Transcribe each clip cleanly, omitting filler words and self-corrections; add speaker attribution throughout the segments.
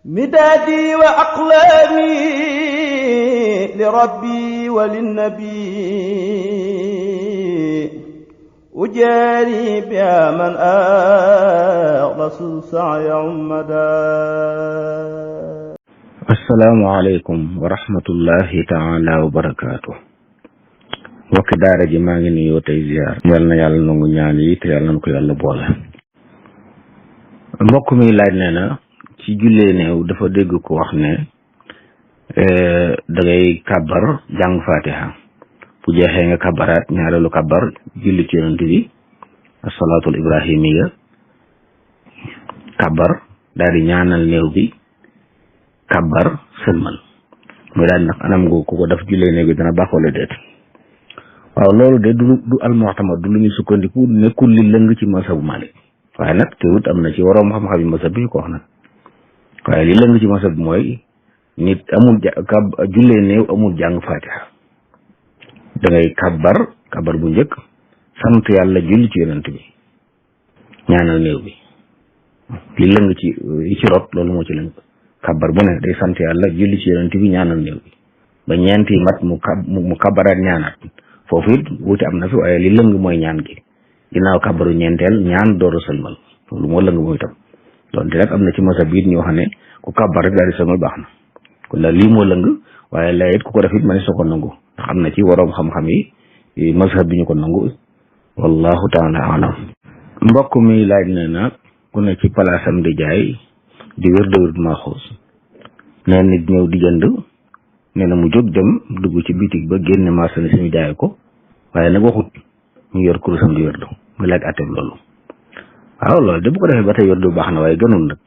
Speaker 1: مدادي وأقلامي لربي وللنبي أجاري بها من أغلس السعي عمدا.
Speaker 2: السلام عليكم ورحمة الله تعالى وبركاته. mbokki daara ji maa ngi nuyoo tey ziar yal na yàlla nangu ñaan yi te yàlla na ko yàlla boole. mbokk mi laaj nee na ci jullee néew dafa dégg ko wax ne da ngay kàbbar jàng fatiha bu jeexee nga kàbbaraat ñaareelu kàbbar julli ci yonent bi asalaatul ibrahimiya kàbbar daal di ñaanal néew bi kàbbar sëlmal muy daal nag anam nga ko def jullee néew bi dana baax wala déet. waaw loolu de du almu'tamad du lu ñu sukkandiku nekkul li lëng ci masabu Malik waaye nag teewut am na ci waroom xam-xam yi masab bi ko wax nag waaye li lëng ci masab bi mooy nit amul jullee néew amul jàng fatiha da ngay kabar bu njëkk sant yàlla julli ci yonent bi ñaanal néew bi li lëng ci yi ci rot loolu moo ci lëng kabar bu ne day sant yàlla julli ci yonent bi ñaanal néew bi ba ñeenti mat mu kabaraat ñaanaat foofu it wuute am na fi waaye li lëng mooy ñaan gi ginnaaw kabaru ñeenteel ñaan door a sëlmal loolu moo lëng mooy tam loolu te nag am na ci masab bi it ñoo xam ne ku kabar rek daal di sëlmal baax na kon la lii moo lëng waaye la it ku ko def it ma ne soo ko nangu ndax am na ci waroom xam-xam yi masab bi ñu ko nangu wallahu taala alam. mbokk mi laaj ne nag ku ne ci palaasam di jaay di wér de wér maaxuus nee nit ñëw di jënd nee na mu jóg dem dugg ci bitig ba génne marchandise mi jaay ko waaye nag waxut ñu yor kurusam di wérdu mu laaj atteb loolu. waaw loolu de bu ko defee ba tey wérdu baax na waaye gënul nag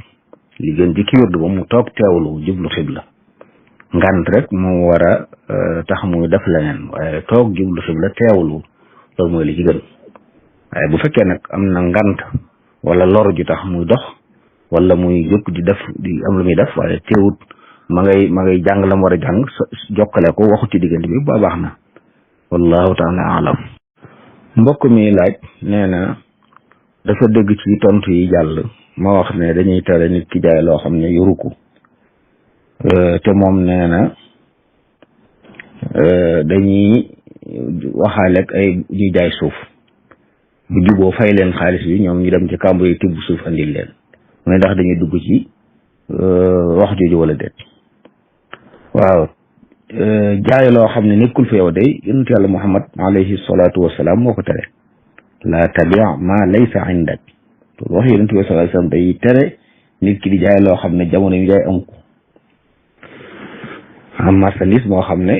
Speaker 2: li gën ci ki wérdu ba mu toog teewlu jublu xibla ngant rek moo war a tax muy def leneen waaye toog jublu xibla teewlu loolu mooy li ci gën waaye bu fekkee nag am na ngant wala lor ju tax muy dox wala muy jóg di am lu muy def waaye teewut ma ngay jàng la mu war a jàng jokkale ko waxu ci diggante bi ba baax na wallahu taala alam. mbokk mi laaj nee na dafa dégg ci tontu yi jàll ma wax ne dañuy tere nit ki jaay loo xam ne yoru ko te moom nee na dañuy waxaale ak ay ñuy jaay suuf bu juboo fay leen xaalis bi ñoom ñu dem ci kàmb yi tibb suuf andil leen mu ne ndax dañuy dugg ci wax jooju wala déet. waaw jaay loo xam ne nekkul fa yow day yonent yàlla Muhammad alayhi salaatu wasalaam moo ko tere la tabi' ma laysa indak loolu wax yonent bi sallallahu alayhi wasallam day tere nit ki di jaay loo xam ne jamono yu jaay am ko am marchandise moo xam ne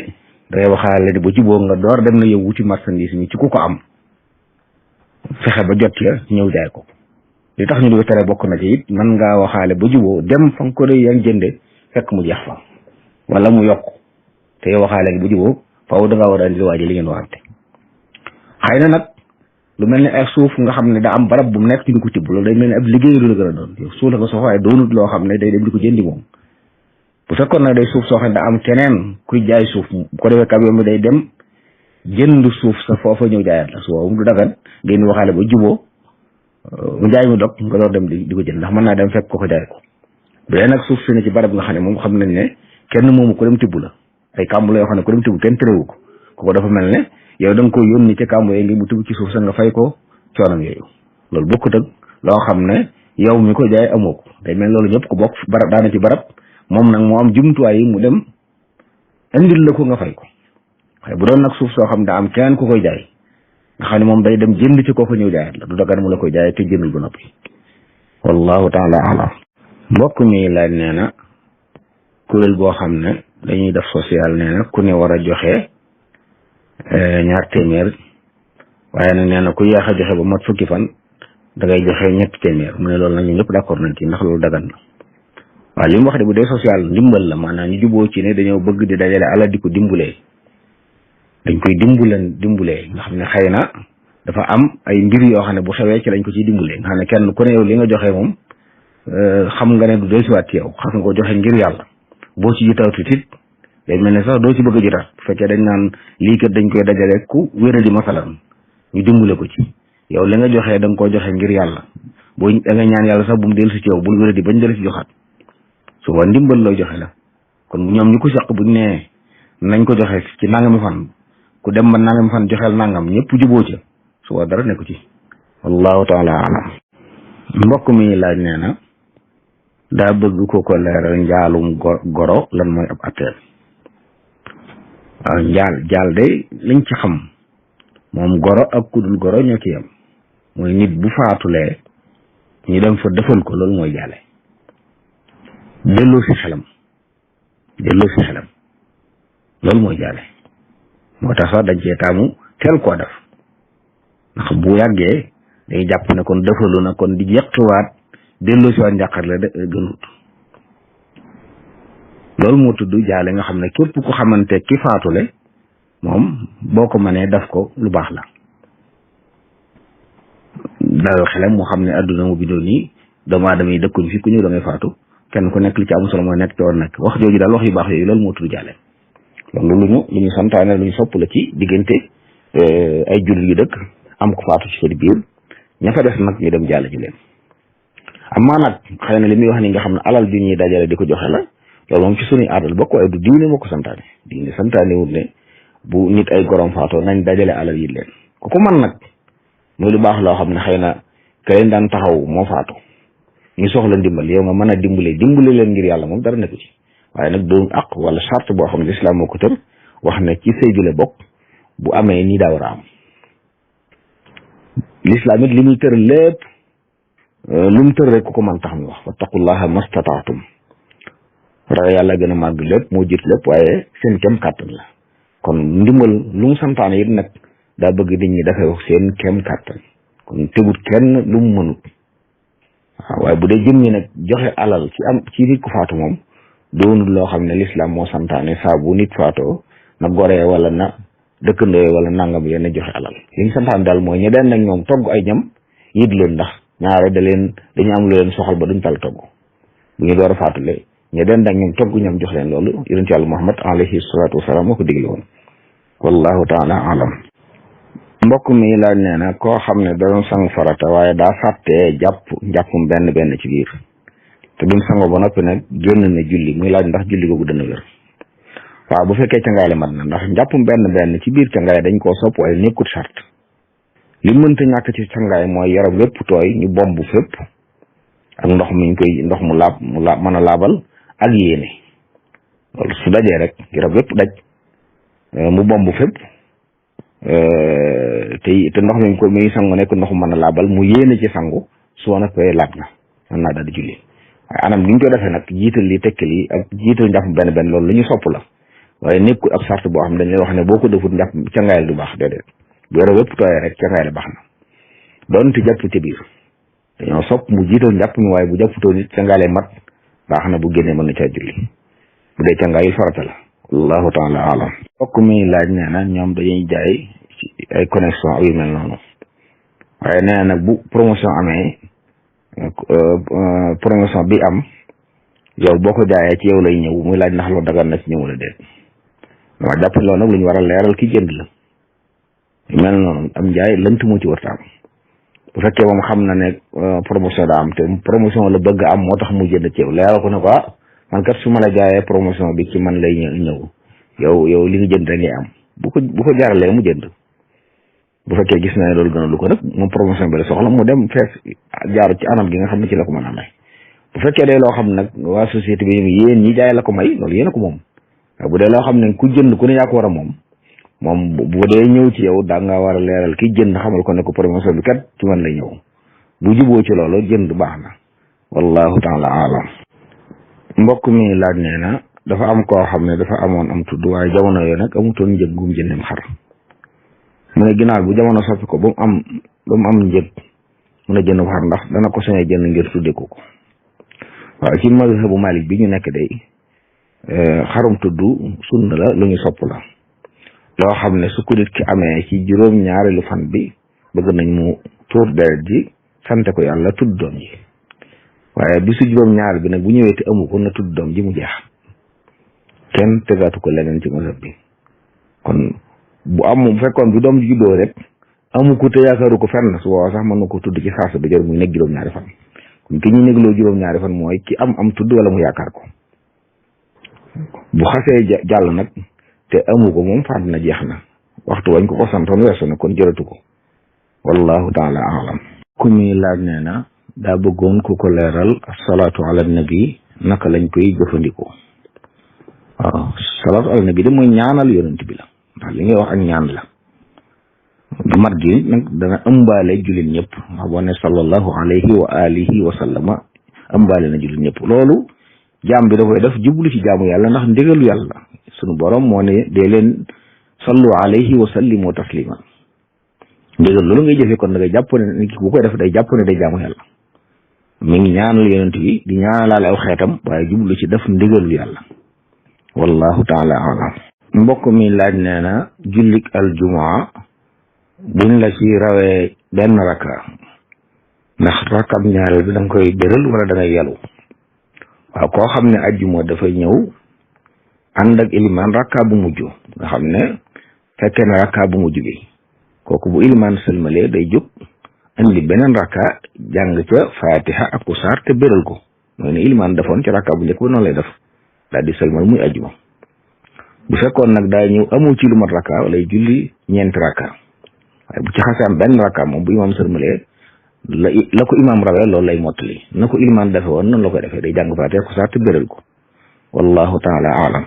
Speaker 2: dangay waxaale ne ba juboo nga door dem na yow wuti marchandise mi ci ku ko am fexe ba jot ya ñëw jaay ko li tax ñu di ko tere bokk na ci it man ngaa waxaale ba juboo dem fa nga ko dee yan jënde fekk mu jeex fa wala mu yokk te yow waxaale bu juboo faaw da ngaa war a andi waaji li ngeen waxante xëy na nag lu mel ne ay suuf nga xam ne daa am barab bu mu nekk ci di ko tibb loolu day mel ne ab liggéey lu la gën a doon yow suuf la ko soxla waaye doonut loo xam ne day dem di ko jëndi moom bu fekkoon nag day suuf soo xam ne daa am keneen kuy jaay suuf bu ko defee camion bi day dem jënd suuf sa foofa ñëw jaayaat la su boobu du dagan ngeen waxaale ba juboo mu jaay mu dog nga door dem di ko jënd ndax mën naa dem fekk ko jaay ko bu dee nag suuf si ne ci barab nga xam ne moom xam nañ ne kenn moomu ko dem tibb la ay kàmb la yoo xam ne ko dem tibb kenn terewu ko kooku dafa mel ne yow da nga ko yónni ca kàmb yooyu ngi mu tibb ci suuf sa nga fay ko coonam yooyu loolu bokkut ak loo xam ne yow mi ko jaay amoo ko day mel loolu ñëpp ko bokk barab daana ci barab moom nag moo am jumtuwaay yi mu dem indil la ko nga fay ko waaye bu doon nag suuf soo xam ne daa am keneen ku koy jaay nga xam ne moom day dem jënd ci kooku ñëw jaayat la du dagan mu la koy jaay te jëndul ba noppi wallahu taala alam. mbokk mi laaj nee na kuréel boo xam ne dañuy def social nee na ku ne war a joxe ñaar téeméer waaye nag nee na ku yéex a joxe ba mat fukki fan da ngay joxe ñetti téeméer mu ne loolu nag ñun ñëpp d'accord nañ ci ndax loolu dagan na waaw li mu wax de bu dee social ndimbal la maanaam ñu juboo ci ne dañoo bëgg di dajale ala di ko dimbulee dañ koy dimbulee nga xam ne xëy na dafa am ay mbir yoo xam ne bu xewee ci lañ ko ciy dimbulee nga xam ne kenn ku ne yow li nga joxe moom xam nga ne du dellusiwaat ci yow xam nga ko joxe ngir yàlla boo ci jotawut it day mel ne sax doo ci bëgg a jotaat bu fekkee dañ naan lii kat dañ koy dajale ku wéradi masalan ñu dimbule ko ci yow li nga joxe da nga koo joxe ngir yàlla boo da nga ñaan yàlla sax bu mu dellusi ci yow bul wéradi bañ dellu si joxaat su boobaa ndimbal looy joxe la kon ñoom ñu ko seq buñ nee nañ ko joxe ci nangami fan ku dem ba nangami fan joxeel nangam ñëpp juboo ca su boobaa dara nekku ci wallahu taala alam mbokk mi laaj nee na daa bëgg ko leeral njaalum goro lan mooy ab atteel waaw jaal de liñ ci xam moom goro ak kudul goro ñoo ci yam mooy nit bu faatulee ñu dem fa defal ko loolu mooy jaale delloo si xelam loolu mooy jaale moo tax sax dañ cee taamu teel koo def ndax bu yàggee day jàpp ne kon defalu na kon di yàqtuwaat delloo si waat njàqar la gënut loolu moo tudd jaale nga xam ne képp ku xamante ki faatule moom boo ko mënee def ko lu baax la dalal xelam moo xam ne adduna mu bindoo nii doomu aadama yi dëkkuñ fi ku ñëw da ngay faatu kenn ku nekk li ci am solo mooy nekk ci war nekk wax jooju daal wax yu baax yooyu loolu moo tudd jaale loolu lu ñu santaane lu ñu sopp la ci diggante ay jullit yu dëkk am ko faatu ci seen biir ña fa des nag ñu dem jaale ji leen amaa nag xëy na li muy wax ni nga xam ne alal bi ñuy dajale di ko joxe la loolu moom ci suñuy aadal bokk waaye du diine moo ko santaane diine santaane wul ne bu nit ay gorom faatoo nañ dajale alal yi leen ku ko mën nag muy lu baax loo xam ne xëy na ka leen daan taxaw moo faatu ñu soxla ndimbal yow nga mën a dimbale leen ngir yàlla moom dara nekku ci waaye nag doon àq wala charte boo xam ne lislaam moo ko tër wax ne ci sëy bi la bokk bu amee nii daa war a am lislaam it li muy tër lépp lu mu tër rek ku ko mën tax mu wax wattaqullaha mastataatum ragal yàlla gën a màgg lépp moo jiit lépp waaye seen kem kàttan la kon ndimbal lu mu santaane it nag daa bëgg nit ñi dafay wax seen kem kàttan kon tegut kenn lu mu mënut waaw waaye bu dee jëm ñi nag joxe alal ci nit ku faatu moom doonul loo xam ne lislaam moo santaane saa bu nit faatoo na goree wala na dëkkandoo wala nangam yenn joxe alal li ñu santaane daal mooy ñu den nag ñoom togg ay ñam yit leen ndax ñaare dañu am lu leen soxal ba duñ tal togg bu ñu door a faatule ñu den nag ñoom togg ñam jox leen loolu yonent Yàlla Muhammad alayhi salaatu wasalaam moo ko digle woon wallahu taala alam mbokk mi laaj nee na koo xam ne da doon sangu farata waaye daa fàttee njàppum benn ci biir te bi mu sangoo ba noppi nag génn na julli muy laaj ndax julli googu dana wér waaw bu fekkee cangaay mat na ndax njàppum benn ci biir cangaay dañ koo sopp waaye nekkut sart li mënta ñàkk ci cangaay mooy yaram wépp tooy ñu bomb fépp ak ndox mu laab mën a laabal ak yéene loolu su dajee rek yaram wépp daj mu bomb fépp te ndox mi ko muy sangu nekk ndox mu mën a laabal mu yéene ci sangu soo noppee laab na mën naa daal di julli waaye anam gi ñu ko defee nag jiital li tekki li ak jiital njàpp benn loolu lu ñu sopp la waaye nekkul ab sart boo xam ne dañ lay wax ne boo ko defut njàpp cangaayal du baax déedéet bu yore wépp tooyee rek cangaayal baax na doonte jàpp ci biir dañoo sopp mu jiital njàpp mi waaye bu jàpputoo nit cangaayal mat baax na bu génnee mën na caa julli bu dee cangaayal farata la wallahu taala alam mbokk mi laaj nee na ñoom dañuy jaay ay connexion ak yu mel noonu waaye nee na nag bu promotion amee promotion bi am yow boo ko jaayee ci yow lay ñëw muy laaj ndax loolu dagan na ci ñëw wala déet dama jàpp loolu nag lu ñu war a leeral ki jënd la mel noonu am njaay lënt moo ci warta am bu fekkee moom xam na ne promotion daa am te promotion la bëgg am moo tax mu jënd ci yow leeral ko ne ko man kat su ma la jaayee promotion bi ci man lay ñëw yow li nga jënd rek ngay am bu ko jaaralee mu jënd bu fekkee gis na ne loolu gën a lu ko nag moom promotion bi la soxla mu dem fees jaaru ci anam gi nga xam ne ci la ko mën a may bu fekkee dee loo xam nag waa société bi yéen ñi jaay la ko may loolu yéen a ko moom waaye bu dee loo xam ne ku jënd ku ne yaa ko war a moom bu dee ñëw ci yow daa nga war a leeral ki jënd xamal ko ne ko promotion bi kat ci man lay ñëw bu juboo ci loolu jënd baax na wallahu taala alam mbokk mi laaj nee na dafa am koo xam ne dafa amoon am tudd waaye jamono yooyu nag amutoon njëg gum jëndem xar mu ne ginnaaw bu jamono soppi ko ba mu am njëg mun a jënd xar ndax dana ko sañee jënd ngir tuddeku ko waaw ci mazhabu Malik bi ñu nekk day xarum tudd sunna la lu ñu sopp la loo xam ne su ko nit ki amee ci juróom-ñaareelu fan bi bëgg nañ mu tuur deret ji sante ko yàlla tudd doom ji waaye bisu juróom-ñaar bi nag bu ñëwee te amu ko na tudd doom ji mu jeex kenn tegaatu ko leneen ci mazhab bi kon bu fekkoon bi doom ji juddoo rek amu ko te yaakaaru ko fenn su boobaa sax mën na ko tudd ci saasa bi jër muy nekk juróom-ñaari fan kon ki ñu négloo juróom-ñaari fan mooy ki am tudd wala mu yaakaar ko bu xasee jàll nag te amu ko moom faat na jeex na waxtu wañ ko santoon weesu na kon jëratu ko wallahu taala alam ku muy laaj nee na daa bëggoon ku ko leeral salaatu ala nabi naka lañ koy jëfandikoo. waaw salaatu ala nabi de mooy ñaanal yonent bi la ndax li ngay wax ak ñaan la mat gi nag dana ëmbaale jullit ñëpp ndax boo ne sallallahu alayhi wa alihi wa sallama ëmbaale na jullit ñëpp loolu jaam bi da koy def jublu ci jaamu yàlla ndax ndigalu yàlla sunu borom moo ne dee leen sallu alayhi wa sallimu taslima ndigal loolu ngay jëfee kon da ngay jàpp ne nit ki bu koy def day jàpp ne day jaamu yàlla mi ngi ñaanal yonent bi di ñaanalaale aw xeetam waaye jublu ci def ndigalu yàlla wallahu taala alam mbokk mi laaj nee na jullik aljumaa buñ la ci rawee benn rakka ndax rakkab ñaareel bi da nga koy béral wala da ngay yelu waaw koo xam ne ajjuma dafay ñëw ànd ak ilimaan rakka bu mujj nga xam ne fekkee na rakka bu mujj bi kooku bu ilimaan sëlmalee day jóg indi beneen rakka jàng ca fatiha ak saar te béral ko mooy ne ilimaan defoon ci rakka bu njëkk ba noonu lay def daal di sëlmal muy ajjuma bu fekkoon nag daa ñëw amul ci lu mat rakka lay julli ñeenti rakka waaye bu ci xasee am benn rakka moom bu imaam sëlmalee la ko imaam rawee loolu lay mottali na ko ilimaan defe woon noonu la koy defee day jàng fatiha ak saar te béral ko wallahu taala alam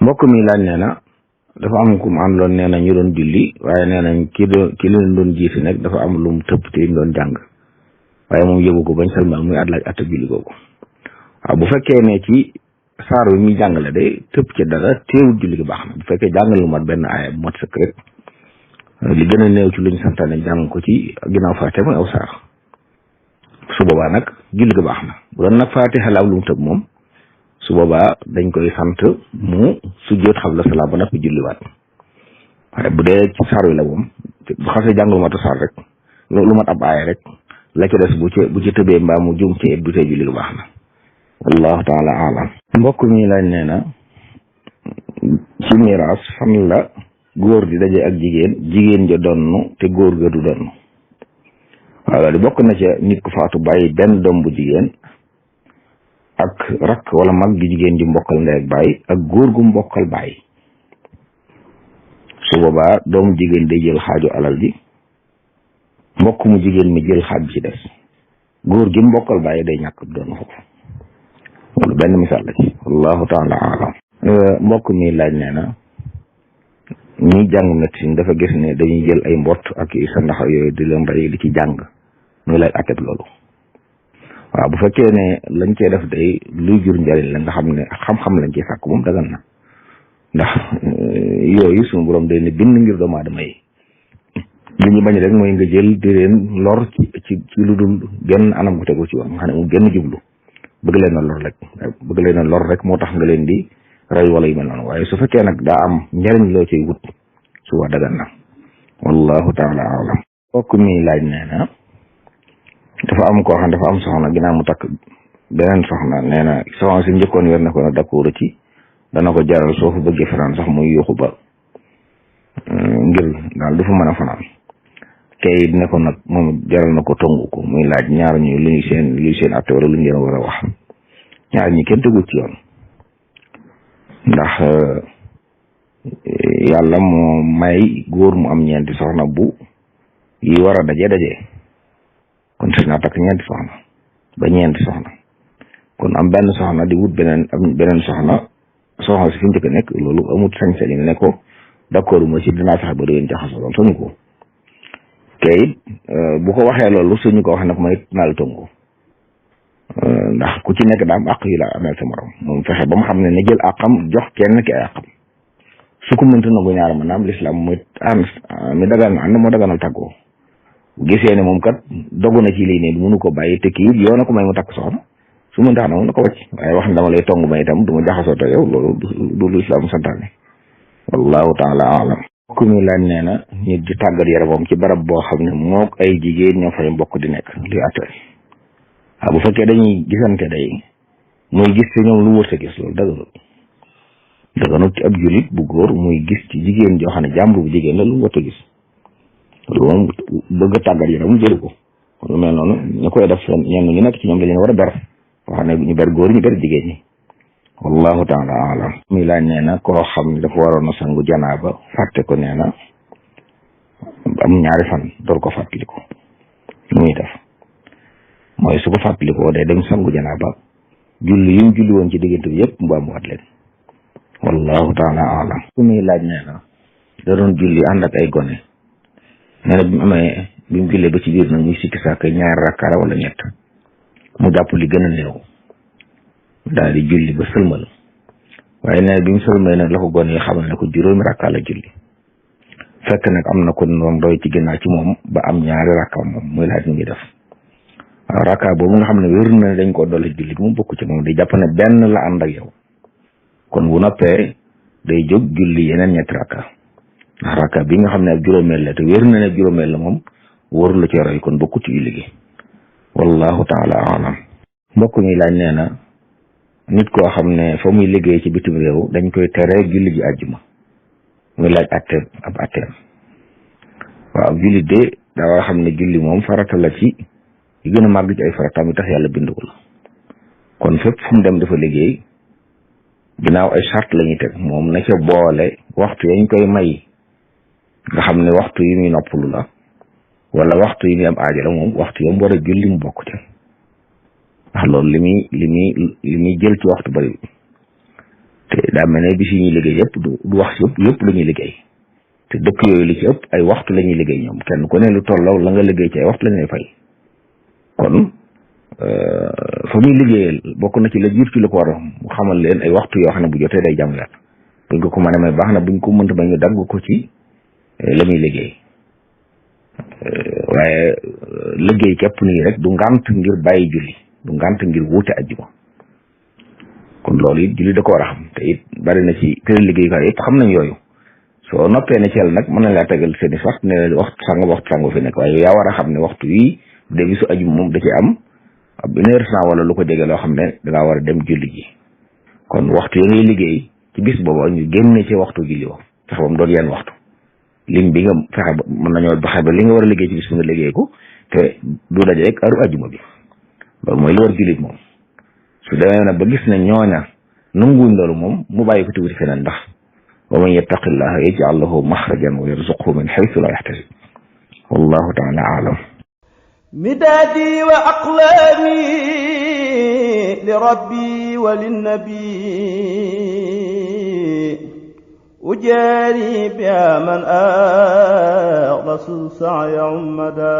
Speaker 2: mbokk mi laaj nee na dafa am ku mu àndoon nee na ñu doon julli waaye nee nañ ki leen doon jiiti nag dafa am lu mu tëpp te ñu doon jàng waaye moom yëgu ko bañ salmal muy at laaj atta julli googu waaw bu fekkee ne ci saar wi muy jàngale day tëpp ci dara teewul julli gi baax na bu fekkee jàngal lu mat benn aaya bu mat sëkk rek li gën a néew ci luñ santaane jàng ko ci ginnaaw faate mooy aw saar su boobaa nag julli gi baax na bu doon nag faatiha la am lu mu tëb moom su boobaa dañ koy sant mu sujjóot xabla salaam ba noppi julliwaat waaye bu dee ci saar wi la moom bu xasee jàng lu matu saar rek lu mat ab aaya rek la ca des bu ci tëbee mbaa mu jum ci du tee julli gi baax na wallahu taala alam mbokk mi lañ nee na ci miraas fan la góor di daje ak jigéen ja donn te góor ga du donn waaw di bokk na ca nit ku faatu bàyyi benn doom bu jigéen ak rakk wala mag gi jigéen di mbokkal ndey ak baay ak góor gu mbokkal baay su boobaa doomu jigéen day jël xaaju alal ji mbokk mu jigéen mi jël xaaj bi ci des góor gi mbokkal baay day ñàkk doon foofu loolu benn misaal la ci wallahu taala alam mbokk mi laaj nee na ñuy jàng médecine dafa gis ne dañuy jël ay mbott ak sa ndax yooyu di leen rey di ci jàng muy lay atteb loolu waaw bu fekkee ne lañ cee def day luy jur njariñ la nga xam ne xam-xam lañ ciy sàkk moom dagan na ndax yooyu suñu borom day ne bind ngir doomu aadama yi li ñu bañ rek mooy nga jël di leen lor ci lu dul genn anam gu tegu ci yoon nga xam ne mu genn jublu bëgg leen a lor rek moo tax nga leen di rey wala yu mel noonu waaye su fekkee nag daa am njariñ loo ciy wut su waa dagan na wallahu taala alam kooku mi laaj nee na dafa am koo xam dafa am soxna ginnaaw mu takk beneen soxna nee na soxna si njëkkoon yor na ko na d'accord ci dana ko jaral soo fa bëggee fanaan sax muy yuuxu ba ngir daal du fa mën a fanaan kay ne ko nag moom jaral na ko tongu ko muy laaj ñaar ñu luy seen atte wala lu ñu leen war a wax ñaar ñi kenn tegu ci yoon ndax yàlla moo may góor mu am ñeenti soxna bu yi war a daje kon si naa takk ñeenti soxna ba ñeenti soxna kon am benn soxna di wut beneen soxna si fi mu njëkk nekk loolu amut sañ-sañ ne ko d'accord ma ci dinaa fexe ba du ngeen jaxasoo loolu suñu ko kay bu ko waxee loolu suñu ko wax ne ko may naa la tongu ndax ku ci nekk daa am àq yu la amel sa morom moom fexe ba mu xam ne jël àqam jox kenn ki ay àqam su ko mënta nangu ñaar maanaam lislaam muy ànd mi dagan ànd moo daganal tàggoo gisee ne moom kat dogu na ci lii ne mënu ko bàyyi te kii yoo na ko may mu takk soxna su mën tax na moom na ko wàcc waaye wax ne dama lay tong ma itam du ma jaxasoo te yow loolu du lu islaam santaane wallahu taala alam ku mi laaj nee na nit di tàggat yaramam ci barab boo xam ne mook ay jigéen ñoo fay mbokk di nekk luy atte waaw bu fekkee dañuy gisante day muy gis ci ñoom lu wër sa gis loolu daganut ci ab julit bu góor muy gis ci jigéen joo xam ne jàmbur bu jigéen la lu wër sa gis loolu moom bëgg a tàggat yaram jëlu ko lu mel noonu ñu koy def ñenn ñu nekk ci ñoom dañu war a ber wax ne ñu ber góor ñu ber jigéen ñi wallahu taala alam muy laaj nee na koo xam ne dafa waroon a sangu janaaba fàtte ko nee na am ñaari fan door ko fàttaliku lu muy def mooy su ko fàttalikoo day dem sangu janaaba julli yi mu julli woon ci diggante bi yëpp mbaa mu wat leen wallahu taala alam su muy laaj nee na da doon julli ànd ak ay gone nee na bi mu jullee ba ci biir nag muy sikki sàkk ñaari rakkaara wala ñett mu jàpp li gën a néew daal di julli ba sëlmal waaye nee na bi mu sëlmal nag la ko gone yi xamal ne ko juróomi rakkaa la julli fekk nag am na ko moom doy ci ginnaaw ci moom ba am ñaari rakkaa moom muy laaj nu muy def waaw rakkaa boobu nga xam ne wér na dañ ko dolli julli bi mu bokk ci moom di jàpp ne benn la ànd ak yow kon bu noppee day jóg julli yeneen ñetti rakkaa ndax rakkaa bi nga xam ne ak juróomeel la te wér na ne juróomeel la moom wóoru la ci roy kon bokku ci julli gi wallahu taala alam mbokk mi laaj nee na nit koo xam ne fa muy liggéey ci bitim réew dañ koy tere julli ji àjjuma muy laaj atteem ab atteem waaw julli de daa war a xam ne julli moom farata la ci yi gën a màgg ci ay farataam yi tax yàlla bindu ko la kon fépp fu mu dem dafa liggéey ginnaaw ay charte la ñuy teg moom na ca boole waxtu yañ koy may nga xam ne waxtu yi muy noppalu la wala waxtu yi muy am aajo la moom waxtu yam war a julli mu bokk ca ndax loolu li muy jël ci waxtu bari te daa mel ne bis yi ñuy liggéey yëpp du wax si yëpp la ñuy liggéey te dëkk yooyu li ci ëpp ay waxtu la ñuy liggéey ñoom kenn ku ne lu tolloo la nga liggéey ci ay waxtu la ñuy fay kon fa muy liggéeyal bokk na ci la jur ci lu ko war a mu xamal leen ay waxtu yoo xam ne bu jotee day jàngale buñ ko mën a may baax na buñ ko mënta may ñu dagg ko ci la muy liggéey waaye liggéey képp nii rek du ngànt ngir bàyyi julli du ngànt ngir wuute ajjuma kon loolu it julli da ko war a xam te it bari na ci kër liggéeyukaay yëpp xam nañ yooyu soo noppee ne ci yàlla nag mën nañ laa tegal seeni waxtu ne waxtu sànga fi nekk waaye yaa war a xam ne waxtu yi de bisu ajjuma moom da ci am ab une heure sans wala lu ko jege loo xam ne dangaa war a dem julli ji kon waxtu yi ngay liggéey ci bis booba ñu génne ci waxtu julli wo fexe ba mu doon yenn waxtu lim bi nga fexe ba mën nañoo fexe ba li nga war a liggéey ci bis bi nga liggéey ko te du daje rek heure ajjuma bi loolu mooy lu war jullit moom su demee nag ba gis ne ñooña nanguwuñ loolu moom mu bàyyi ko tuuti feneen ndax wa man yattaqillaha yaj'al lahu maxrajan wa yarzuqhu min haythu la yahtasib wallahu taala aalam
Speaker 1: midaadi wa aqlaami li rabbi wa linnabi ujaari biha man axlasu sa'ya ummada